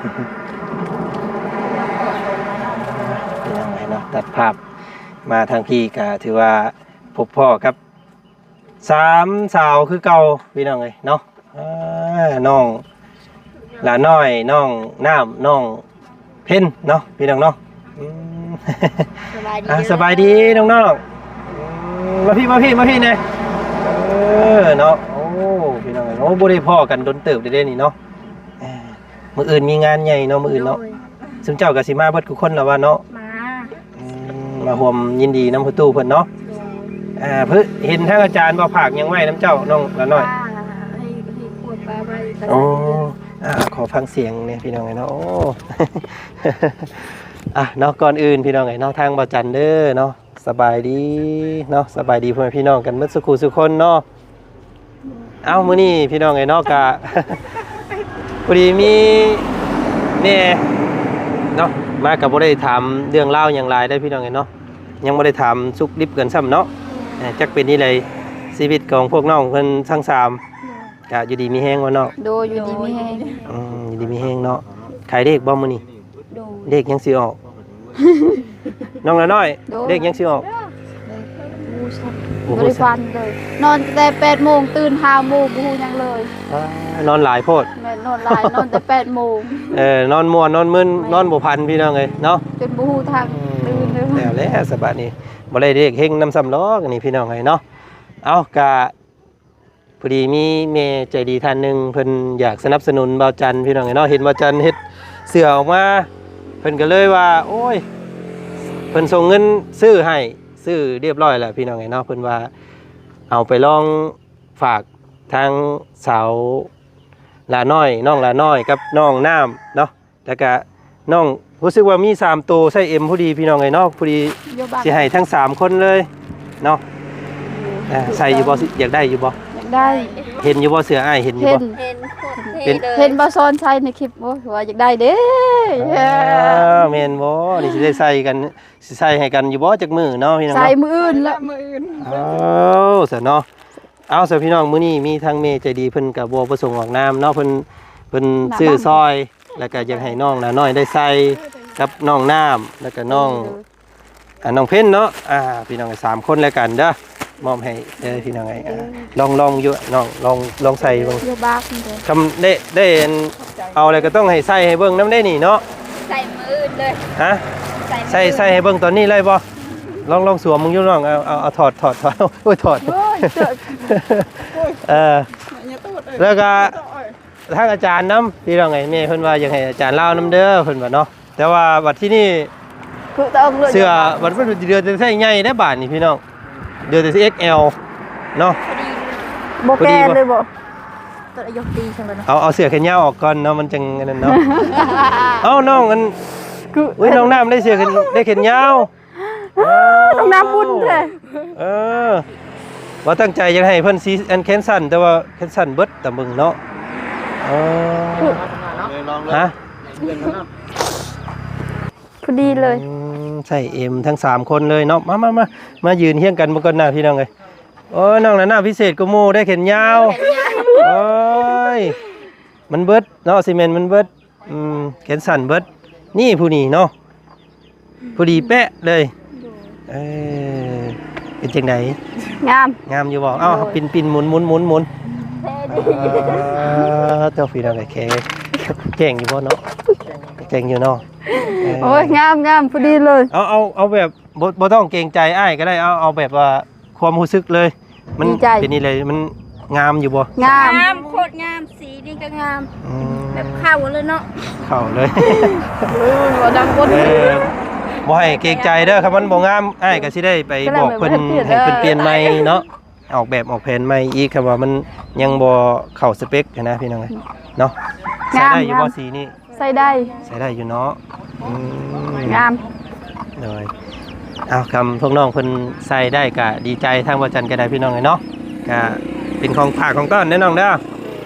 ພີ່ນ້ອງເອີຍເນາະ ຕັດພາບມາທາງພີ້ກະຖືວ່າພົບພໍ້ກັບ ສາມສາວຄືເກົ່າພີ່ນ້ອງເອີຍເນາະ. ອ່າ ນ້ອງຫຼ້ານ້ອຍ ນ້ອງນ້ຳ ນ້ອງເພັນເນາະ ພີ່ນ້ອງເນາະ. ອືມ ສະບາຍດີ ອ່າ ເດີ ສະບາຍດີນ້ອງໆ. ອືມ ມາພີ້ ມາພີ້ ມາພີ້ແດ່. ເອີເນາະ ໂອ້ ພີ່ນ້ອງເອີຍ ໂອ້ ບໍ່ໄດ້ພໍ້ກັນດົນເຕີບເດ້ນີ້ເນາະ. ເອີ ມື້ອື່ນມີງານໃຫຍ່ເນາະ ມື້ອື່ນເນາະ. ໂດຍ ຊຸມເຈົ້າກໍຊິມາເບິດທຸກຄົນລະວ່າເນາະ. ມາ ອືມ ມາຮ່ວມຍິນດີນຳພໍ່ຕູ້ເພິ່ນເນາະ. ໂດຍ ອ່າ ເພິ່ນເຫັນທາງອາຈານບໍ່ ຝາກຫຍັງໄວ້ນຳເຈົ້າ ນ້ອງຫຼ້ານ້ອຍ? ປາ ໃຫ້ ໃຫ້ຂວດປາໄວ້. ໂອ້ ອ່າ ຂໍຟັງສຽງແດ່ພີ່ນ້ອງເອີຍເນາະ. ໂອ້ ອ່ະເນາະ ກ່ອນອື່ນພີ່ນ້ອງເອີຍເນາະ ທາງບ່າວຈັນເດີເນາະ ສະບາຍດີເນາະ ສະບາຍດີພໍ່ແມ່ພີ່ນ້ອງກັນເບິດສູ່ຄູ່ສູ່ຄົນເນາະ. ເອົ້າ ມື້ນີ້ພີ່ນ້ອງເອີຍເນາະ ກະ ພໍດີມີແມ່ເນາະ ມາກະບໍ່ໄດ້ຖາມເລື່ອງລາວຫຍັງຫຼາຍເດ້ພີ່ນ້ອງເອີຍເນາະ. ຍັງບໍ່ໄດ້ຖາມສຸກດິບກັນຊ້ຳເນາະ. ເອີ ຈັກເປັນຈັ່ງໃດຊີວິດຂອງພວກນ້ອງເພິ່ນທັງສາມ ກະຢູ່ດີມີແຮງບໍ່ນ້ອງ? ໂດຍ ຢູ່ດີມີແຮງ. ອືມ ຢູ່ດີມີແຮງເນາະ. ຂາຍເລກບໍ່ມື້ນີ້? ໂດຍ ເລກຍັງຊິອອກ? ນ້ອງລະນ້ອຍ ໂດຍ ເລກຍັງຊິອອກ? ບໍ່ຮູ້ຊ້ຳ ບໍ່ຮູ້ຊ້ຳ ບໍ່ໄດ້ຝັນເລີຍ ນອນແຕ່ແປດໂມງ ຕື່ນຫ້າໂມງ ບໍ່ຮູ້ຫຍັງເລີຍ. ອ່າ ນອນຫຼາຍໂພດ. ແມ່ນ ນອນຫຼາຍ ນອນແຕ່ແປດໂມງ. ເອີ ນອນມ່ວນນອນມຶນ ແມ່ນ ນອນບໍ່ຝັນພີ່ນ້ອງເອີຍເນາະ ຈົນບໍ່ຮູ້ທາງ ອືມ ຕື່ນເລີຍ. ແລ້ວແຫຼະສະບາດນີ້ ບໍ່ໄດ້ເລກເຮັງນຳຊ້ຳດອກນີ້ພີ່ນ້ອງເອີຍເນາະ. ເອົ້າ ກະ ພໍດີມີແມ່ໃຈດີທ່ານໜຶ່ງ ເພິ່ນຢາກສະໜັບສະໜູນບ່າວຈັນພີ່ນ້ອງເອີຍເນາະ. ເຫັນບ່າວຈັນເຮັດເສື້ອອອກມາ ເພິ່ນກໍເລີຍວ່າ ໂອ້ຍ ເພິ່ນສົ່ງເງິນຊື້ໃຫ້ ຊື້ຮຽບຮ້ອຍແລ້ວພີ່ນ້ອງເອີຍເນາະ. ເພິ່ນວ່າເອົາໄປລອງຝາກທາງສາວຫຼ້ານ້ອຍ ນ້ອງຫຼ້ານ້ອຍກັບນ້ອງນ້ຳເນາະ. ແລ້ວກະນ້ອງຮູ້ສຶກວ່າມີສາມໂຕ ໄຊ M ພໍດີພີ່ນ້ອງເອີຍເນາະ. ພໍດີ ຢູ່ບ້ານ ຊິໃຫ້ທັງສາມຄົນເລີຍເນາະ. ເອີ ໃສ່ຢູ່ບໍ່? ຢາກໄດ້ຢູ່ບໍ່? ຢາກໄດ້. ເຫັນຢູ່ບໍ່ ເສື້ອອ້າຍ ເຫັນຢູ່ບໍ່? ເຫັນ ເຫັນ ເຫັນ ເຫັນບໍ່ ສອນໃສ່ໃນຄລິບ. ໂອ້ຍ ວ່າຢາກໄດ້ເດ້. ອ່າ ແມ່ນບໍ່? ນີ້ຊິໄດ້ໃສ່ກັນ ຊິໃສ່ໃຫ້ກັນຢູ່ບໍ່ຈັກມື້ເນາະ ພີ່ນ້ອງເນາະ? ໃສ່ມື້ອື່ນລະ ມື້ອື່ນ. ເອົາ ຊັ້ນເນາະ. ເອົາ ຊັ້ນພີ່ນ້ອງ ມື້ນີ້ມີທາງແມ່ໃຈດີ ເພິ່ນກະບໍ່ປະສົງອອກນາມເນາະ ເພິ່ນ ເພິ່ນຊື້ຊອຍ ແລ້ວກະຢາກໃຫ້ນ້ອງຫຼ້ານ້ອຍໄດ້ໃສ່ກັບນ້ອງນ້ຳ ແລ້ວກະນ້ອງ ເອີ ອ່າ ນ້ອງເພັນເນາະ. ອ່າ ພີ່ນ້ອງ ສາມຄົນແລ້ວກັນເດີ ມອບໃຫ້ເດີພີ່ນ້ອງເອີຍ. ເອີ ອ່າ ລອງ ລອງຢູ່ນ້ອງ ລອງ ລອງໃສ່ເບິ່ງ ຢູ່ບາກນີ້ເດີ. ຄຳໄດ້ ໄດ້ອັນ ເອົາແລ້ວກໍຕ້ອງໃຫ້ໃສ່ໃຫ້ເບິ່ງນຳເດ້ນີ້ເນາະ. ໃສ່ມື້ອື່ນເລີຍ. ຮະ? ໃສ່ ໃສ່ໃຫ້ເບິ່ງຕອນນີ້ເລີຍບໍ່? ລອງ ລອງສວມເບິ່ງຢູ່ນ້ອງ. ເອົາ ເອົາ ເອົາຖອດ ຖອດ ຖອດ ໂອ້ຍ ຖອດ. ໂອ້ຍ ເອີ ແລ້ວກໍທາງອາຈານນຳ ພີ່ນ້ອງເອີຍ ແມ່ເພິ່ນວ່າຢາກໃຫ້ອາຈານລາວນຳເດີ ເພິ່ນວ່າເນາະ. ແຕ່ວ່າບັດທີນີ້ ຄືແຕ່ເອົາເລື່ອງ ເສື້ອບັດມັນເຫຼືອແຕ່ໄຊໃຫຍ່ແລ້ວບາດນີ້ພີ່ນ້ອງ ເຫຼືອແຕ່ XL ເນາະ. ບໍ່ແກ່ເລີຍບໍ່? ເອົາ ເອົາເສື້ອແຂນຍາວອອກກ່ອນເນາະ ມັນຈັ່ງອັນນັ້ນເນາະ. ເອົ້າ ນ້ອງອັນ ຄື ໂອ້ຍ ນ້ອງນ້ຳໄດ້ເສື້ອແຂນ ໄດ້ແຂນຍາວ. ເອີ ຕ້ອງນຳບຸນແທ້. ເອີ ວ່າຕັ້ງໃຈຢາກໃຫ້ເພິ່ນສີອັນແຂນສັ້ນ ແຕ່ວ່າແຂນສັ້ນເບິດຕາມເບິ່ງເນາະ. ເອີ ຮະ? ພໍດີເລີຍ. ອືມ ໃສ່ M ທັງສາມຄົນເລີຍເນາະ. ມາ ມາ ມາ ມາຢືນຮຽງກັນເບິ່ງກ່ອນນະ ພີ່ນ້ອງເອີຍ. ໂອ້ຍ ນ້ອງນັ້ນນະພິເສດກວ່າໝູ່ ໄດ້ແຂນຍາວ. ໂອ້ຍ ມັນເບິດເນາະ ຊິແມ່ນມັນເບິດ. ອືມ ແຂນສັ້ນເບິດ. ນີ້ຜູ້ນີ້ເນາະ ພໍດີແປະເລີຍ. ເອີ ເປັນຈັ່ງໃດ? ງາມ ງາມຢູ່ບໍ່? ເອົ້າ ໂດຍ ປິ່ນໆ ໝູນໆ ໝູນໆ. ເອີ ເຈົ້າພີ່ນ້ອງເອີຍ ແຂງ ແຂງຢູ່ບໍ່ເນາະ? ແຂງຢູ່ເນາະ. ເອີ ໂອ້ຍ ງາມໆ ພໍດີເລີຍ. ເອົາ ເອົາ ເອົາແບບ ບໍ່ ບໍ່ຕ້ອງເກງໃຈອ້າຍກໍໄດ້. ເອົາ ເອົາແບບວ່າຄວາມຮູ້ສຶກເລີຍ ມັນ ດີໃຈ ເປັນນີ້ເລີຍ ມັນງາມຢູ່ບໍ່? ງາມ ງາມ ໂຄດງາມ ສີນີ້ກໍງາມ. ອືມ ແບບເຂົ້າເລີຍເນາະ ເຂົ້າເລີຍ. ເອີ ບໍ່ດັງຄົນ ເອີ ບໍ່ໃຫ້ເກງໃຈເດີ ຄັນມັນບໍ່ງາມ ອ້າຍກໍຊິໄດ້ໄປບອກເພິ່ນ ໃຫ້ເພິ່ນປ່ຽນໃໝ່ເນາະ ອອກແບບອອກແຜນໃໝ່ອີກ ຄັນວ່າມັນຍັງບໍ່ເຂົ້າສະເປັກຫັ້ນນະ ພີ່ນ້ອງເອີຍເນາະ. ງາມ ໃສ່ໄດ້ຢູ່ບໍ່ ງາມ ສີນີ້? ໃສ່ໄດ້ ໃສ່ໄດ້ຢູ່ເນາະ. ອືມ ງາມ ໂດຍ. ເອົາ ຄັນພວກນ້ອງເພິ່ນໃສ່ໄດ້ກະດີໃຈ ທາງບ່າວຈັນກໍໄດ້ ພີ່ນ້ອງເອີຍເນາະ ກະເປັນຂອງຝາກຂອງຕ້ອນເດີນ້ອງເດີ.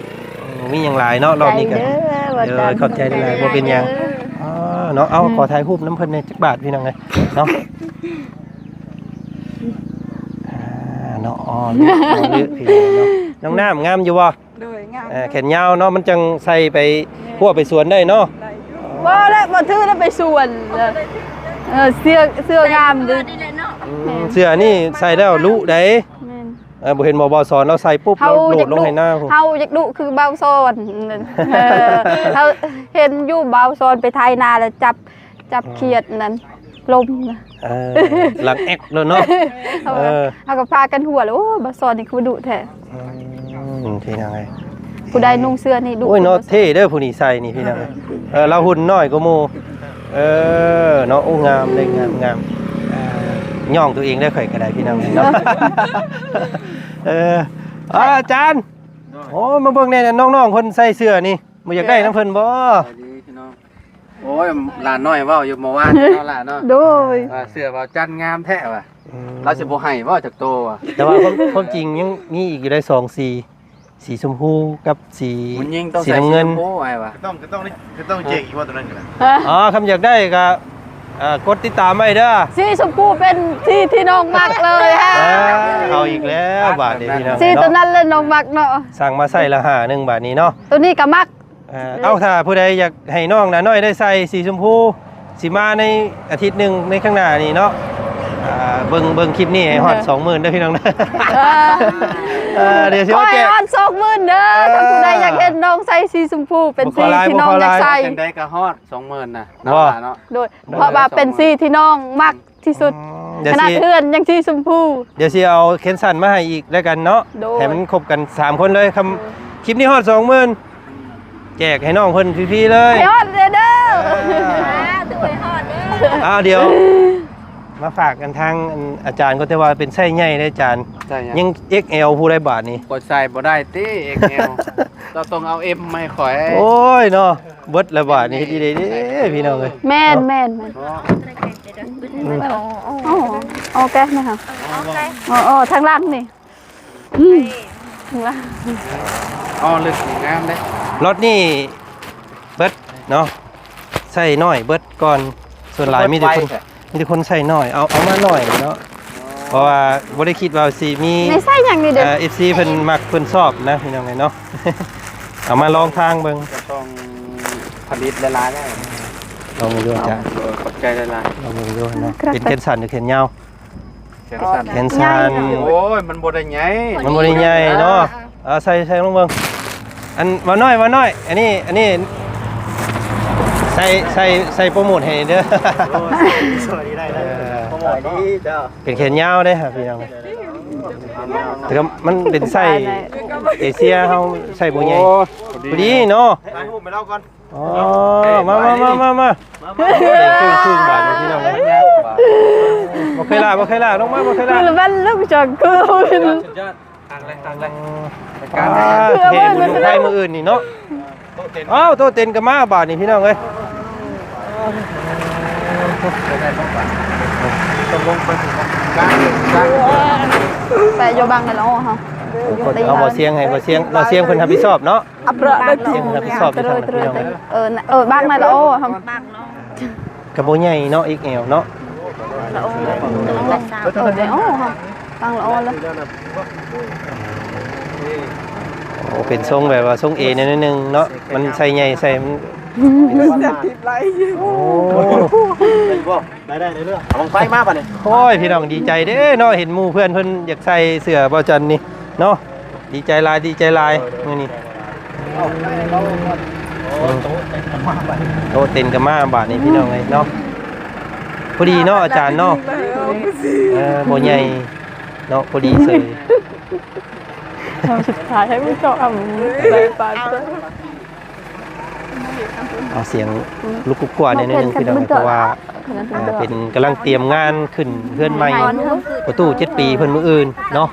ບໍ່ມີຫຍັງຫຼາຍເນາະ ລອບນີ້ກໍ ຂອບໃຈເດີ ຂອບໃຈຫຼາຍໆ ບໍ່ເປັນຫຍັງ. ອໍ ເນາະ ເອົາ ອືມ ຂໍຖ່າຍຮູບນຳເພິ່ນແດ່ຈັກບາດ ພີ່ນ້ອງເອີຍເນາະ. ອ່າ ເນາະ ອໍ ເລືອກ ເລືອກ ພີ່ນ້ອງເນາະ. ນ້ອງນ້ຳ ງາມຢູ່ບໍ່? ໂດຍ ງາມ ເອີ ແຂນຍາວເນາະ ມັນຈັ່ງໃສ່ໄປ ແມ່ນ ຮົ້ວໄປສວນໄດ້ເນາະ. ໄດ້ ບໍ່ແລ້ວ ບໍ່ຖືແລ້ວໄປສວນ. ເອີ ເສື້ອ ເສື້ອງາມເດ້. ອືມ ເສື້ອນີ້ໃສ່ແລ້ວລຸໄດ໋. ແມ່ນ. ເອີ ບໍ່ເຫັນບໍ່ ບ່າວສອນລາວໃສ່ປຸບ ເຮົາ ລາວໂດດລົງໄຮ່ນາພຸ້ນ. ເຮົາຢາກດຸຄືບ່າວສອນ. ເອີ ເຮົາເຫັນຢູ່ບ່າວສອນໄປໄຖນາແລ້ວຈັບ ຈັບຂຽດນັ້ນ ລົມນະ. ເອີ ຫຼັງແອັກໂລດເນາະ. ເຮົາ ເອີ ເຮົາກໍພາກັນຫົວແລ້ວ ໂອ້ ບ່າວສອນນີ້ຄືດຸແທ້. ອືມ ພີ່ນ້ອງເອີຍ ຜູ້ໃດນຸ່ງເສື້ອນີ້ດຸ. ໂອ້ຍເນາະ ເທ່ເດີຜູ້ນີ້ໃສ່ນີ້ ພີ່ນ້ອງເອີຍ. ເອີ ລາວຫຸ່ນນ້ອຍກວ່າໝູ່. ເອີ ເນາະ ໂອ້ ງາມເດ້ ງາມ ງາມ. ເອີ ຍ້ອງຕົວເອງໄດ້ ຂ້ອຍກໍໄດ້ ພີ່ນ້ອງເອີຍເນາະ. ເອີ ອາຈານ ໂອ້ ມາເບິ່ງແດ່ ນ້ອງໆເພິ່ນໃສ່ເສື້ອນີ້ ບໍ່ຢາກໄດ້ນຳເພິ່ນບໍ່? ສະບາຍດີພີ່ນ້ອງ. ໂອ້ຍ ຫຼານນ້ອຍເວົ້າຢູ່ເມື່ອວານເນາະ ຫຼານເນາະ. ໂດຍ ວ່າເສື້ອບ່າວຈັນງາມແທ້ວ່າ. ອືມ ລາວຊິບໍ່ໃຫ້ບໍ່ຈັກໂຕວ່າ. ແຕ່ວ່າຄວາມ ຄວາມຈິງຍັງມີອີກຢູ່ໄດ໋ ສອງສີ ສີຊົມພູກັບສີ ຜູ້ຍິງຕ້ອງໃສ່ສີຊົມພູ ສີນ້ຳເງິນ ອ້າຍວ່າ. ຕ້ອງ ຕ້ອງ ຕ້ອງແຈ້ງອີກວ່າຕົວນັ້ນກໍໄດ້. ອໍ ຄັນຢາກໄດ້ກໍ ເອີ ກົດຕິດຕາມໄວ້ເດີ. ສີຊົມພູເປັນສີທີ່ນ້ອງມັກເລີຍ. ເອີ ເອົາອີກແລ້ວບາດນີ້ ພີ່ນ້ອງ. ສີຕົວນັ້ນແຫຼະນ້ອງມັກເນາະ. ສັ່ງມາໃສ່ລະຫ້າໜຶ່ງບາດນີ້ເນາະ. ຕົວນີ້ກໍມັກ. ເອີ ເອົ້າ ຖ້າຜູ້ໃດຢາກໃຫ້ນ້ອງໜ້ານ້ອຍໄດ້ໃສ່ສີຊົມພູ ຊິມາໃນອາທິດໜຶ່ງໃນຂ້າງໜ້ານີ້ເນາະ. ເບິ່ງ ເບິ່ງຄລິບນີ້ໃຫ້ຮອດສອງໝື່ນເດີພີ່ນ້ອງເດີ. ເອີ ເອີ ດຽວຊິມາແຈກ ໂອ້ຍ ຮອດສອງໝື່ນເດີ. ເອີ ຖ້າຜູ້ໃດຢາກເຫັນນ້ອງໃສ່ສີຊົມພູ ເປັນສີທີ່ນ້ອງຢາກໃສ່ ຈັ່ງໃດກໍຮອດສອງໝື່ນນະ ເນາະ. ໂດຍ ເພາະວ່າເປັນສີທີ່ນ້ອງມັກ ທີ່ສຸດ. ອືມ ຂະໜາດເຮືອນຍັງສີຊົມພູ. ດຽວຊິເອົາແຂນສັ້ນມາໃຫ້ອີກແລ້ວກັນເນາະ. ໂດຍ ໃຫ້ມັນຄົບກັນສາມຄົນເລີຍ. ຄຳ ຄລິບນີ້ຮອດສອງໝື່ນ ແຈກໃຫ້ນ້ອງເພິ່ນຟຣີໆເລີຍ. ໃຫ້ຮອດເດີ. ເອີ ສາທຸ ໃຫ້ຮອດເດີ. ອ້າວ ດຽວມາຝາກກັນທາງ ອັນ ອາຈານກໍ ແຕ່ວ່າເປັນໄຊໃຫຍ່ເດ້ອາຈານ. ໃສ່ຫຍັງ? ຍັງ ເອັກແອລ ຜູ້ໃດບາດນີ້. ຂ້ອຍໃສ່ບໍ່ໄດ້ຕິ ເອັກແອລ ເຈົ້າຕ້ອງເອົາ ເອັມ ມາໃຫ້ຂ້ອຍ. ໂອ້ຍເນາະ. ເບິດລະບາດນີ້ ເຮັດອີ່ຫຼີເດ້ພີ່ນ້ອງເອີຍ. ແມ່ນ ເນາະ ແມ່ນ ແມ່ນ. ອືມ ອໍ ອໍ ແກະນະຄະ. ອໍ ອໍ ທາງຫຼັງນີ້. ອືມ ທາງຫຼັງ. ອໍ ເລິກນີ້ງາມເດ້. ລົດນີ້ເບິດເນາະ ໃຊ້ໜ້ອຍເບິດກ່ອນ. ສ່ວນຫຼາຍມີແຕ່ຄົນ ມີແຕ່ຄົນໃຊ້ໜ້ອຍ ເອົາ ເອົາມາໜ້ອຍເນາະ. ເພາະວ່າບໍ່ໄດ້ຄິດວ່າຊິມີ ໃນໃຊ້ຫຍັງນີ້ເດ້ ເອີ ເອັຟຊີເພິ່ນມັກເພິ່ນຊອບນະ ພີ່ນ້ອງເອີຍເນາະ. ເອົາມາລອງທາງເບິ່ງ. ກໍຕ້ອງຜະລິດຫຼາຍໆ ລອງເບິ່ງດູອາຈານ. ຂອບໃຈຫຼາຍໆ. ລອງເບິ່ງດູເນາະ. ເປັນແຂນສັ້ນຫຼືແຂນຍາວ? ແຂນສັ້ນ. ແຂນສັ້ນ. ໂອ້ຍ ມັນບໍ່ໄດ້ໃຫຍ່ ມັນບໍ່ໄດ້ໃຫຍ່ເນາະ. ເອີ ໃສ່ ໃສ່ລອງເບິ່ງ. ອັນ ບ່າວນ້ອຍ ບ່າວນ້ອຍ ອັນນີ້ ອັນນີ້ ໃສ່ ໃສ່ ໃສ່ໂປຣໂມດໃຫ້ເດີ. ໂອ້ຍ ສວຍໄດ້ ເອີ ໂປຣໂມດດີເຈົ້າ. ເປັນແຂນຍາວເດ້ ພີ່ນ້ອງ. ແຕ່ກໍມັນເປັນໄຊເອເຊຍ ເຮົາໃສ່ບໍ່ໃຫຍ່. ໂອ້ ພໍດີເນາະ. ຖ່າຍຮູບໃຫ້ລາວກ່ອນ. ອໍ ມາ ມາ ມາ ມາ ມາ. ໂອ້ ເດັ່ງຕຶ້ງໆບາດນີ້ ພີ່ນ້ອງເອີຍ. ບໍ່ເຄີຍລະ ບໍ່ເຄີຍລະ ລົງມາ ບໍ່ເຄີຍລະ. ຄືລະບັນລູກຈອກຄື. ສຸດຍອດ ຄັກເລີຍ ຄັກເລີຍ. ອ່າ ເທບຸນລົງໄທມື້ອື່ນນີ້ເນາະ. ອ້າວ ໂຕເຕັນກໍມາບາດນີ້ ພີ່ນ້ອງເອີຍ. ແປະຢູ່ບັງນັ້ນລະ ໂອ້ ເຮົາ ເອົາບໍ່ສຽງໃຫ້ ບໍ່ສຽງ ບໍ່ສຽງເພິ່ນຮັບຜິດຊອບເນາະ. ອັບເຣາະເດີ ສຽງເພິ່ນຮັບຜິດຊອບຢູ່ທາງນັ້ນ ພີ່ນ້ອງເອີຍ. ເອີ ເອີ ບັງນັ້ນລະ ໂອ້ ເຮົາ ກໍບໍ່ໃຫຍ່ເນາະ ເອັກແອລເນາະ. ລະໂອ ເອີ ແມ່ນ ໂອ້ ຟັງລະໂອລະ. ໂອ້ ເປັນຊົງແບບວ່າຊົງເອແນວໜຶ່ງເນາະ ມັນໃສ່ໃຫຍ່ໃສ່ມັນ. ໂອ້ ໄດ້ ໄດ້ເລື່ອງ ເອົາບັ້ງໄຟມາບາດນີ້. ໂອ້ຍ ພີ່ນ້ອງດີໃຈເດ້ເນາະ ເຫັນໝູ່ເພື່ອນເພິ່ນຢາກໃສ່ເສື້ອບ່າວຈັນນີ້ເນາະ. ດີໃຈຫຼາຍ ດີໃຈຫຼາຍມື້ນີ້. ໂຕະເຕັນກໍມາບາດນີ້ ພີ່ນ້ອງເອີຍເນາະ. ພໍດີເນາະອາຈານເນາະ. ເອີ ບໍ່ໃຫຍ່ເນາະ ພໍດີເສີຍ. ເອົາສຸດທ້າຍໃຫ້ມັນເຈາະ ເອົາໄດ້ປານ. ເອົາສຽງລຸກກຸກກົວແດ່ໜ້ອຍໜຶ່ງ ພີ່ນ້ອງເອີຍ ເພາະວ່າ ເປັນກຳລັງຕຽມງານຂຶ້ນເຮືອນໃໝ່ ພໍ່ຕູ້ເຈັດປີເພິ່ນມື້ອື່ນເນາະ.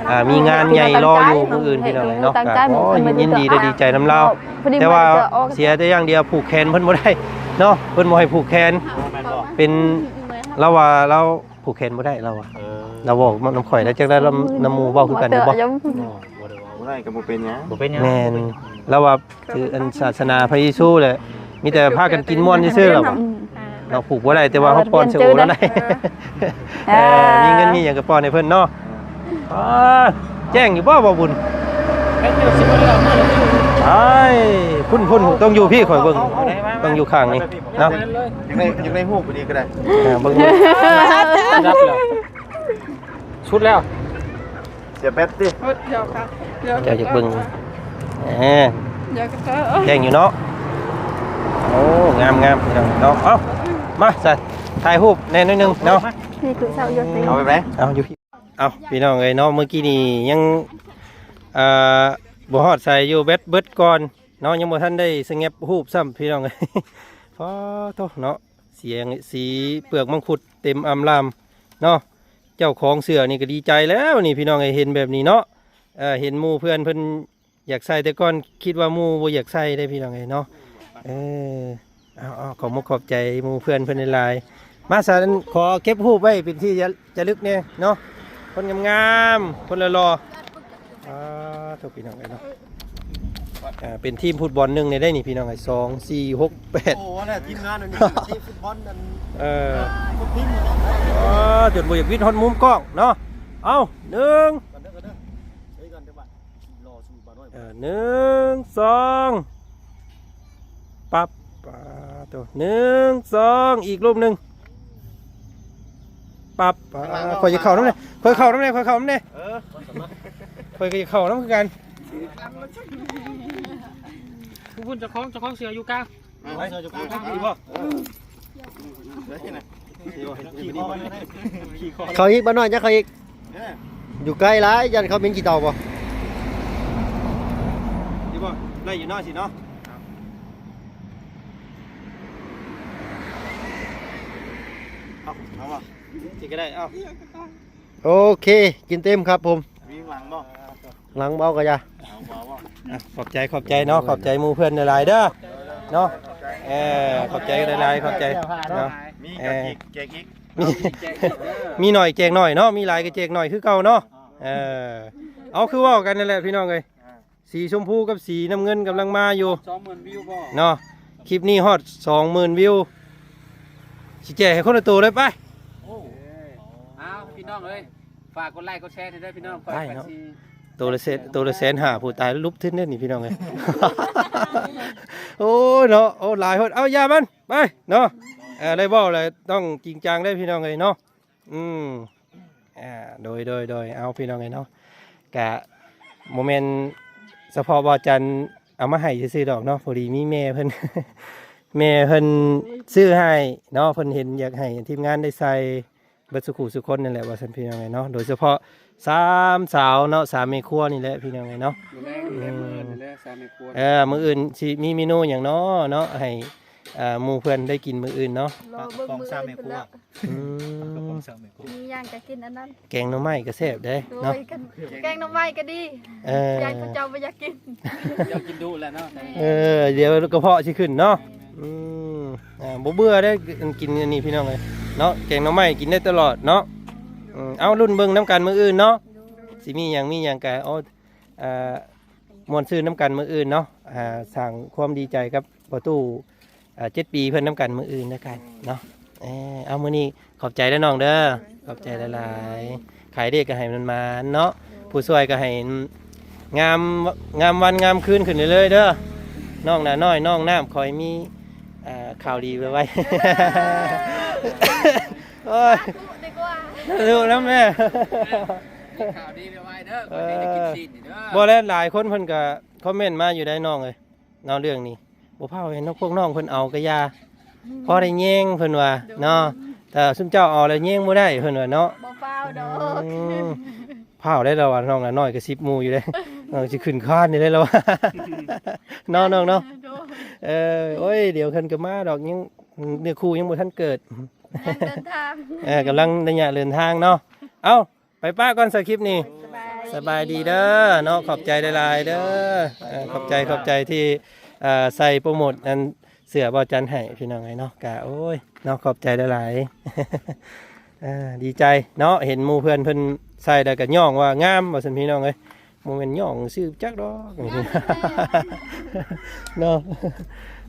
ອ່າ ມີງານໃຫຍ່ລໍຢູ່ມື້ອື່ນ ພີ່ນ້ອງເອີຍເນາະ. ກໍ ໂອ້ຍ ຍິນດີ ແລະ ດີໃຈນຳລາວ ແຕ່ວ່າເສຍແຕ່ຢ່າງດຽວ ຜູກແຂນເພິ່ນບໍ່ໄດ້ເນາະ ເພິ່ນບໍ່ໃຫ້ຜູກແຂນ. ເປັນ ລາວວ່າລາວຜູກແຂນບໍ່ໄດ້ ລາວວ່າ. ເອີ ລາວເວົ້ານຳຂ້ອຍ ແລ້ວຈັກໄດ້ນຳໝູ່ເວົ້າຄືກັນຢູ່ບໍ່? ບໍ່ໄດ້ ບໍ່ໄດ້ກໍບໍ່ເປັນຫຍັງ ບໍ່ເປັນຫຍັງ. ແມ່ນ ລາວວ່າ ຄືອັນສາສະໜາພະເຢຊູແຫຼະ ມີແຕ່ພາກັນກິນມ່ວນຊື່ໆ ລາວວ່າ. ອືມ ເນາະ ຜູກບໍ່ໄດ້ ແຕ່ວ່າເຮົາປ້ອນໃສ່ໂອລາວໄດ້. ເອີ ມີເງິນມີຫຍັງກໍປ້ອນໃຫ້ເພິ່ນເນາະ. ອ່າ ແຈ້ງຢູ່ບໍ່ ບ່າວບຸນ? ອ້າຍ ພຸ້ນໆ ຕ້ອງຢູ່ພີ້ ຂ້ອຍເບິ່ງ ເອົາ ເອົາ ເບິ່ງຢູ່ຂ້າງນີ້ເນາະ ຢາກໄດ້ ຢາກໄດ້ຮູບອັນນີ້ກໍໄດ້ ເອີ ເບິ່ງ ເສຍແບັດຕິ ເຈົ້າຢາກເບິ່ງ ແຮງຢູ່ເນາະ ໂອ້ ງາມໆ ເນາະ ເອົາ ມາ ຖ່າຍຮູບແດ່ໜ້ອຍໜຶ່ງເນາະ ເອົາໄປ ເອົາຢູ່ ເອົາ ພີ່ນ້ອງເອີຍເນາະ ເມື່ອກີ້ນີ້ຍັງ ເອີ ບໍ່ຮອດໃສຢູ່ ແບັດເບິດກ່ອນເນາະ ຍັງບໍ່ທັນໄດ້ສະແງບຮູບຊ້ຳ ພີ່ນ້ອງເອີຍ ປາໂທ້ເນາະ ສຽງ ສີເປືອກມັງຄຸດເຕັມອຳລາມເນາະ ເຈົ້າຂອງເສື້ອນີ້ກໍດີໃຈແລ້ວນີ້ ພີ່ນ້ອງເອີຍ ເຫັນແບບນີ້ເນາະ ເອີ ເຫັນໝູ່ເພື່ອນເພິ່ນ ຢາກໃສ່ ແຕ່ກ່ອນຄິດວ່າໝູ່ບໍ່ຢາກໃສ່ເດ້ ພີ່ນ້ອງເອີຍເນາະ ເອີ ເອົາໆ ຂອບມຸກຂອບໃຈໝູ່ເພື່ອນເພິ່ນຫຼາຍໆ ມາ ຊັ້ນ ຂໍເກັບຮູບໄວ້ເປັນທີ່ຈະ ຈະລຶກແດ່ເນາະ ຄົນງາມໆ ຄົນຫຼໍ່ໆ ອາ ໂທ້ ພີ່ນ້ອງເອີຍເນາະ ເປັນທີມຟຸດບອນໜຶ່ງໃນໄດ້ນີ້ ພີ່ນ້ອງເອີຍ ສອງ ສີ່ ຫົກ ແປດ ໂອ້ ອັນນັ້ນທີມງານອັນນີ້ ທີມຟຸດບອນອັນ ເອີ ຄົນທີມ ອາ ຈົນບໍ່ຢາກວິດຮອດມຸມກ້ອງເນາະ ເອົາ ໜຶ່ງ ເອີ ໜຶ່ງ ສອງ ປັບ ປາໂທ້ ໜຶ່ງ ສອງ ອີກຮູບໜຶ່ງ ປັບ ປາ ຂ້ອງຫຼັງ ຂ້ອຍຈະເຂົ້ານຳແດ່ ຂ້ອຍເຂົ້ານຳແດ່ ຂ້ອຍເຂົ້ານຳແດ່ ເອີ ຂ້ອຍກໍຈະເຂົ້ານຳຄືກັນ ຜູ້ພຸ້ນເຈົ້າຂອງ ເຈົ້າຂອງເສື້ອຢູ່ກາງ ເຂົ້າອີກ ບ່າວນ້ອຍ ຍັງເຂົ້າອີກ ຢູ່ໃກ້ຫຼາຍ ຢ້ານເຂົາເໝັນຂີ້ເຕົ່າບໍ່ ດີບໍ່ ໄດ້ຢູ່ເນາະ ຊິເນາະ ເອົາ ເອົາບໍ່ ຊິກໍໄດ້ ເອົາ ໂອເຄ ກິນເຕັມຄັບຜົມ ມີຫຍັງຫຼັງບໍ່ ຫຼັງເອົາກໍຢ່າ ເອົາບໍ່ ອ່ະ ຂອບໃຈ ຂອບໃຈເນາະ ຂອບໃຈໝູ່ເພື່ອນຫຼາຍໆເດີເນາະ ເອີ ຂອບໃຈຫຼາຍໆ ຂອບໃຈເນາະ ມີກໍແຈກອີກ ມີ ມີໜ້ອຍແຈກໜ້ອຍເນາະ ມີຫຼາຍກໍແຈກໜ້ອຍຄືເກົ່າເນາະ ເອີ ເອົາ ຄືເວົ້າກັນນັ້ນແຫຼະ ພີ່ນ້ອງເອີຍ ອ່າ ສີຊົມພູກັບສີນ້ຳເງິນກຳລັງມາຢູ່ ສອງໝື່ນວິວບໍ່ ເນາະ ຄລິບນີ້ຮອດສອງໝື່ນວິວ ຊິແຈກໃຫ້ຄົນລະໂຕເລີຍ ໄປ ໂອ້ ເອົາ ພີ່ນ້ອງເອີຍ ຝາກກົດໄລກົດແຊໃຫ້ເດີພີ່ນ້ອງ ໄປເນາະ ໂຕລະແສນ ໂຕລະແສນຫ້າ ຜູ້ຕາຍລຸບທຶນເດ້ນີ້ ພີ່ນ້ອງເອີຍ ໂອ້ຍເນາະ ໂອ້ ຫຼາຍໂພດ ເອົາ ຢ່າມັນ ໄປເນາະ ເອີ ໄດ້ເວົ້າແລ້ວຕ້ອງຈິງຈັງເດ້ພີ່ນ້ອງເອີຍເນາະ ອືມ ອ່າ ໂດຍ ໂດຍ ໂດຍ ເອົາ ພີ່ນ້ອງເອີຍເນາະ ກະບໍ່ແມ່ນສະເພາະບ່າວຈັນເອົາມາໃຫ້ຊື່ໆດອກເນາະ ພໍດີມີແມ່ເພິ່ນ ແມ່ເພິ່ນຊື້ໃຫ້ເນາະ ເພິ່ນເຫັນຢາກໃຫ້ທີມງານໄດ້ໃສ່ເບິດສູ່ຄູ່ສູ່ຄົນນັ້ນແຫຼະ ວ່າຊັ້ນ ພີ່ນ້ອງເອີຍເນາະ ໂດຍສະເພາະສາມສາວເນາະ ສາມແມ່ຄົວນີ້ແຫຼະ ພີ່ນ້ອງເອີຍເນາະ ມື້ແລງ ອືມ ມື້ອື່ນນີ້ແຫຼະ ສາມແມ່ຄົວ ເອີ ມື້ອື່ນຊິມີເມນູຫຍັງເນາະ ເນາະ ໃຫ້ ອ່າ ໝູ່ເພື່ອນໄດ້ກິນມື້ອື່ນເນາະ ລໍເບິ່ງມື້ອື່ນພຸ້ນແຫຼະ ອືມ ມີຫຍັງກໍກິນອັນນັ້ນ ແກງໜໍ່ໄມ້ກໍແຊບເດ້ເນາະ ໂດຍ ແກງໜໍ່ໄມ້ກໍດີ ເອີ ຢ້ານເຂົາເຈົ້າບໍ່ຢາກກິນ ເຈົ້າກິນດຸແລ້ວເນາະ ເອີ ດຽວກະເພາະຊິຂຶ້ນເນາະ ອືມ ອ່າ ບໍ່ເບື່ອເດ້ ກິນອັນນີ້ພີ່ນ້ອງເອີຍເນາະ ແກງໜໍ່ໄມ້ກິນໄດ້ຕະຫຼອດເນາະ ອືມ ເອົາ ລຸ້ນເບິ່ງນຳກັນມື້ອື່ນເນາະ ໂດຍ ຊິມີຫຍັງ ມີຫຍັງກະ ໂອ້ ອ່າ ມ່ວນຊື່ນນຳກັນມື້ອື່ນເນາະ ອ່າ ສ້າງຄວາມດີໃຈກັບພໍ່ຕູ້ ອ່າ ເຈັດປີເພິ່ນນຳກັນມື້ອື່ນນຳກັນເນາະ ເອີ ເອົາ ມື້ນີ້ຂອບໃຈເດີນ້ອງເດີ ຂອບໃຈຫຼາຍໆ ຂາຍເດັກກໍໃຫ້ມັນມານເນາະ ຜູ້ຊ່ວຍກໍໃຫ້ງາມ ງາມວັນງາມຄືນຂຶ້ນເລື້ອຍໆເດີ ນ້ອງໜ້ານ້ອຍ ນ້ອງນ້ຳ ຂໍໃຫ້ມີ ອ່າ ຂ່າວດີໄວໆ ໂອ້ຍ ສາທຸດີກວ່າ ສາທຸນຳແມ່ ມີຂ່າວດີໄວໆເດີ ເອີ ຂ້ອຍໄດ້ກິນຊີ້ນນີ້ເດີ ບໍ່ແລ້ວ ຫຼາຍຄົນເພິ່ນກໍຄອມເມັນມາຢູ່ໄດ໋ນ້ອງເອີຍ ເນາະ ເລື່ອງນີ້ບໍ່ພ້າວໃຫ້ນອກພວກນ້ອງເພິ່ນເອົາກະຢ່າ ພໍໄດ້ແຍງເພິ່ນວ່າເນາະ ໂດຍ ຖ້າຊຸມເຈົ້າເອົາແລ້ວແຍງບໍ່ໄດ້ເພິ່ນວ່າເນາະ ບໍ່ພ້າວດອກ ອືມ ພ້າວໄດ້ລະວ່າ ນ້ອງລະນ້ອຍກະສິບໝູ່ຢູ່ເດ້ ນ້ອງຊິຂຶ້ນຄານນີ້ໄດ້ລະວ່າ ເນາະນ້ອງເນາະ ໂດຍ ເອີ ໂອ້ຍ ດຽວເພິ່ນກະມາດອກ ຍັງເນື້ອຄູ່ຍັງບໍ່ທັນເກີດ ກຳລັງເດີນທາງ ເອີ ກຳລັງໄລຍະເດີນທາງເນາະ ເອົ້າ ໄປປະກ່ອນສະຄລິບນີ້ ສະບາຍດີເດີເນາະ ຂອບໃຈຫຼາຍໆເດີ ເອີ ຂອບໃຈ ຂອບໃຈທີ່ ເອີ ໃສ່ໂປຣໂມດອັນເສື້ອບ່າວຈັນໃຫ້ພີ່ນ້ອງເອີຍເນາະ ກະ ໂອ້ຍ ເນາະ ຂອບໃຈຫຼາຍໆ ເອີ ດີໃຈເນາະ ເຫັນໝູ່ເພື່ອນເພິ່ນໃສ່ແລ້ວກະຍ້ອງວ່າງາມວ່າຊັ້ນພີ່ນ້ອງເອີຍ ບໍ່ແມ່ນຍ້ອງຊື່ຈັກດອກ ເນາະ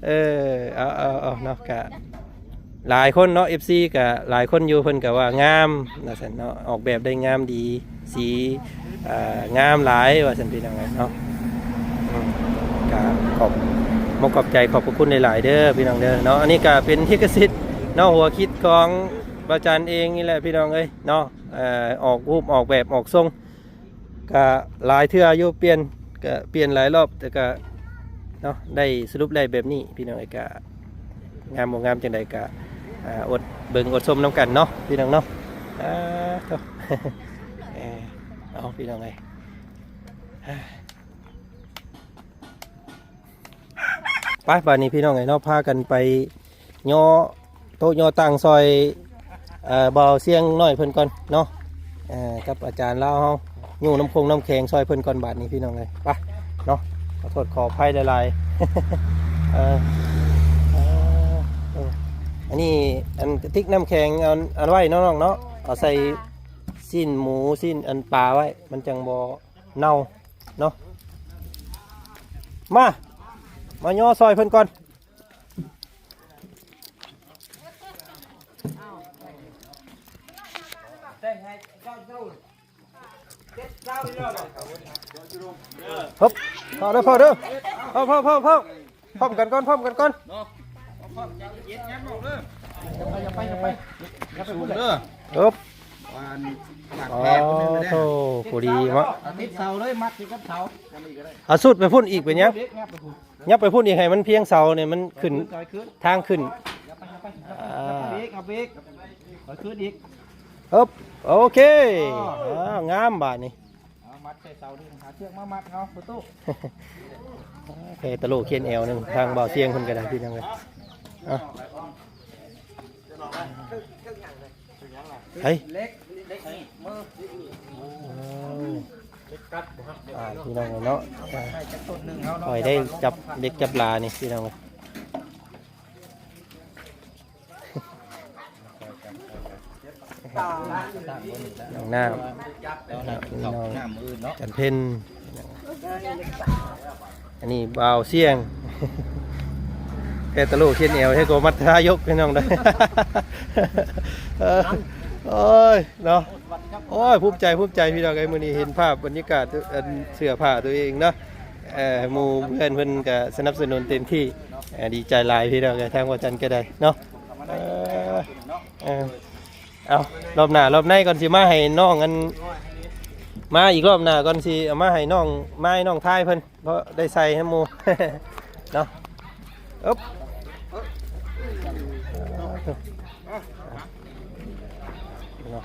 ເອີ ເອົາ ເອົາ ເອົາເນາະ ກະ ຫຼາຍຄົນເນາະ ເອັຟຊີ ກະຫຼາຍຄົນຢູ່ ເພິ່ນກະວ່າງາມວ່າຊັ້ນເນາະ ອອກແບບໄດ້ງາມດີ ສີ ເອີ ງາມຫຼາຍວ່າຊັ້ນພີ່ນ້ອງເນາະ ອືມ ກະຂອບ ຂໍຂອບໃຈຂອບພະຄຸນຫຼາຍໆເດີພີ່ນ້ອງເດີເນາະ. ອັນນີ້ກະເປັນລິຂະສິດເນາະ ຫົວຄິດຂອງບ່າວຈັນເອງນີ້ແຫຼະພີ່ນ້ອງເອີຍເນາະ. ເອີ ອອກຮູບອອກແບບອອກຊົງ ກະຫຼາຍເທື່ອຢູ່ ປ່ຽນ ກະປ່ຽນຫຼາຍລອບ ແຕ່ກະເນາະ ໄດ້ສະຫຼຸບໄດ້ແບບນີ້ພີ່ນ້ອງເອີຍ. ກະງາມບໍ່ງາມຈັ່ງໃດກະ ອ່າ ອົດເບິ່ງອົດຊົມນຳກັນເນາະພີ່ນ້ອງເນາະ. ອ່າ ໂທ້ ເອີ ເອົາພີ່ນ້ອງເອີຍ ໄປ ບາດນີ້ພີ່ນ້ອງເອີຍເນາະ ພາກັນໄປຍໍໂຕະຍໍຕັ່ງຊ່ອຍ ເອີ ບ່າວຊຽງນ້ອຍເພິ່ນກ່ອນເນາະ ເອີ ກັບອາຈານລາວເຮົາ ຍູ້ນ້ຳຄົງນ້ຳແຂງຊ່ອຍເພິ່ນກ່ອນບາດນີ້ພີ່ນ້ອງເອີຍ. ໄປເນາະ ຂໍໂທດຂໍອະໄພຫຼາຍໆ ເອີ ເອີ ເອີ ອັນນີ້ ອັນກະຕິກນ້ຳແຂງ ອັນ ອັນໄວ້ເນາະນ້ອງເນາະ ເອົາໃສ່ຊີ້ນໝູ ຊີ້ນອັນປາໄວ້ ມັນຈັ່ງບໍ່ເນົ່າເນາະ. ມາ ມາຍໍຊ່ອຍເພິ່ນກ່ອນ. ຮຶບ ເຂົ້າເດີ ເຂົ້າເດີ ເຂົ້າ ເຂົ້າ ເຂົ້າ ເຂົ້າ ພ້ອມກັນກ່ອນ ພ້ອມກັນກ່ອນ. ຮຶບ ອໍ ໂທ້ ພໍດີເນາະ ຕິດເສົາເລີຍ ມັດຕິດກັບເສົາ. ເອົາຊຸດໄປພຸ້ນອີກເປັນຫຍັງ? ຍັບໄປພຸ້ນອີກ ໃຫ້ມັນພຽງເສົານີ້ ມັນຂຶ້ນ ທາງຂຶ້ນ. ອ່າ ເອົາໄປອີກ ເອົາໄປອີກ ເອົາຂຶ້ນອີກ. ຮຶບ ໂອເຄ ອໍ ອ້າວ ງາມບາດນີ້. ເອົາມັດໃສ່ເສົານີ້ ຫາເຊືອກມາມັດເອົາປະຕູ. ແພຕະໂຫຼຂຽນແອວໜຶ່ງ ທາງບ່າວຊຽງເພິ່ນກະໄດ້ພີ່ນ້ອງເອີຍ. ເອົາ ເອີຍ ອ່າ ພີ່ນ້ອງເນາະ ອ່າ ຂ້ອຍໄດ້ຈັບເຫຼັກຈັບລານີ້ພີ່ນ້ອງເອີຍ. ນ້ອງນ້ຳ ນ້ອງຈັນເພັນ ອັນນີ້ບ່າວຊຽງ ແພຕະໂຫຼຂຽນແອວ ເຮັດກໍມັດທາຍົກພີ່ນ້ອງເດີ. ເອີ ໂອ້ຍເນາະ ໂອ້ຍ ພູມໃຈ ພູມໃຈພີ່ນ້ອງເອີຍ ມື້ນີ້ເຫັນພາບບັນຍາກາດ ອັນ ເສື້ອຜ້າຕົວເອງເນາະ. ເອີ ໝູ່ເພື່ອນເພິ່ນກະສະໜັບສະໜູນເຕັມທີ່ ເອີ ດີໃຈຫຼາຍພີ່ນ້ອງເອີຍ ທາງວ່າຈັນກະໄດ້ເນາະ. ເອີ ເອີ ເອົາ ລອບໜ້າລອບໃນກ່ອນ ຊິມາໃຫ້ນ້ອງ ອັນ ມາອີກລອບໜ້າກ່ອນ ຊິເອົາມາໃຫ້ນ້ອງ ມາໃຫ້ນ້ອງທາຍເພິ່ນ ເພາະໄດ້ໃສ່ໃຫ້ໝູ່ເນາະ. ອຶບ ເນາະ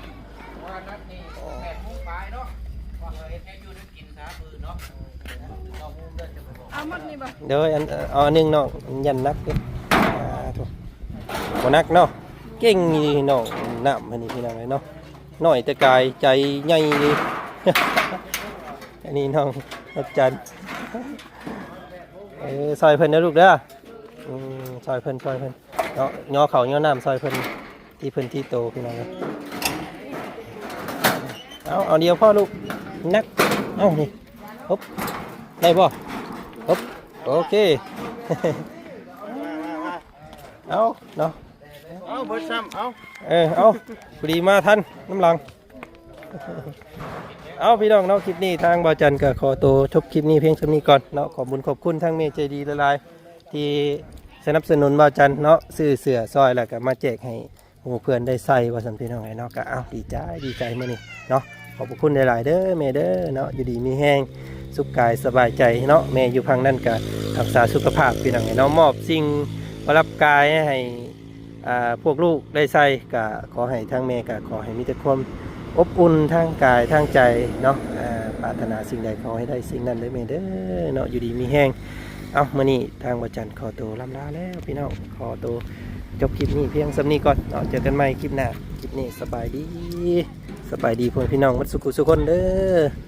ເອົາໝົດນີ້ບໍ່? ໂດຍ ອັນ ເອົາອັນໜຶ່ງນ້ອງ ຢ້ານໜັກເດ້. ອ່າ ໂທ້ ບໍ່ໜັກເນາະ ເກັ່ງນີ້ນ້ອງນ້ຳ ອັນນີ້ພີ່ນ້ອງເອີຍເນາະ ນ້ອຍແຕ່ກາຍໃຈໃຫຍ່ນີ້. ອັນນີ້ນ້ອງນັບຈັນ ເອີ ຊ່ອຍເພິ່ນເດີລູກເດີ. ອືມ ຊ່ອຍເພິ່ນ ຊ່ອຍເພິ່ນເນາະ ຍໍເຂົ້າຍໍນ້ຳຊ່ອຍເພິ່ນ ທີ່ເພິ່ນທີ່ໂຕພີ່ນ້ອງເອີຍ. ເອົາ ເອົາດຽວພໍລູກ ໜັກ ເອົານີ້ ຮຶບ ໄດ້ບໍ່? ຮຶບ ໂອເຄ ເອົາເນາະ ເອົາເບິດຊ້ຳ ເອົາ ເອີ ເອົາ ພໍດີມາທັນນຳຫຼັງ. ເອົາ ພີ່ນ້ອງເນາະ ຄລິບນີ້ທາງບ່າວຈັນກະຂໍໂຕຈົບຄລິບນີ້ພຽງສ່ຳນີ້ກ່ອນເນາະ. ຂອບບຸນຂອບຄຸນທາງແມ່ໃຈດີຫຼາຍໆ ທີ່ສະໜັບສະໜູນບ່າວຈັນເນາະ ຊື້ເສື້ອຊ່ອຍ ແລ້ວກະມາແຈກໃຫ້ໝູ່ເພື່ອນໄດ້ໃຊ້ວ່າຊັ້ນ ພີ່ນ້ອງເອີຍເນາະ. ກະ ເອົ້າ ດີໃຈ ດີໃຈມື້ນີ້ເນາະ ຂອບພະຄຸນຫຼາຍໆເດີແມ່ເດີເນາະ ຢູ່ດີມີແຮງ ສຸກກາຍສະບາຍໃຈເນາະ. ແມ່ຢູ່ຝັ່ງນັ້ນກະຮັກສາສຸຂະພາບ ພີ່ນ້ອງເອີຍເນາະ ມອບສິ່ງປະດັບກາຍໃຫ້ ອ່າ ພວກລູກໄດ້ໃຊ້ ກະຂໍໃຫ້ທາງແມ່ ກະຂໍໃຫ້ມີແຕ່ຄວາມອົບອຸ່ນທາງກາຍທາງໃຈເນາະ. ອ່າ ປາດຖະໜາສິ່ງໃດຂໍໃຫ້ໄດ້ສິ່ງນັ້ນເດີແມ່ເດີເນາະ ຢູ່ດີມີແຮງ. ເອົ້າ ມື້ນີ້ທາງບ່າວຈັນຂໍໂຕລ່ຳລາແລ້ວ ພີ່ນ້ອງ ຂໍໂຕຈົບຄລິບນີ້ພຽງສ່ຳນີ້ກ່ອນເນາະ. ເຈີກັນໃໝ່ຄລິບໜ້າ ຄລິບນີ້ສະບາຍດີ ສະບາຍດີພໍ່ແມ່ພີ່ນ້ອງໝົດສູ່ຜູ້ສູ່ຄົນເດີ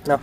ເນາະ.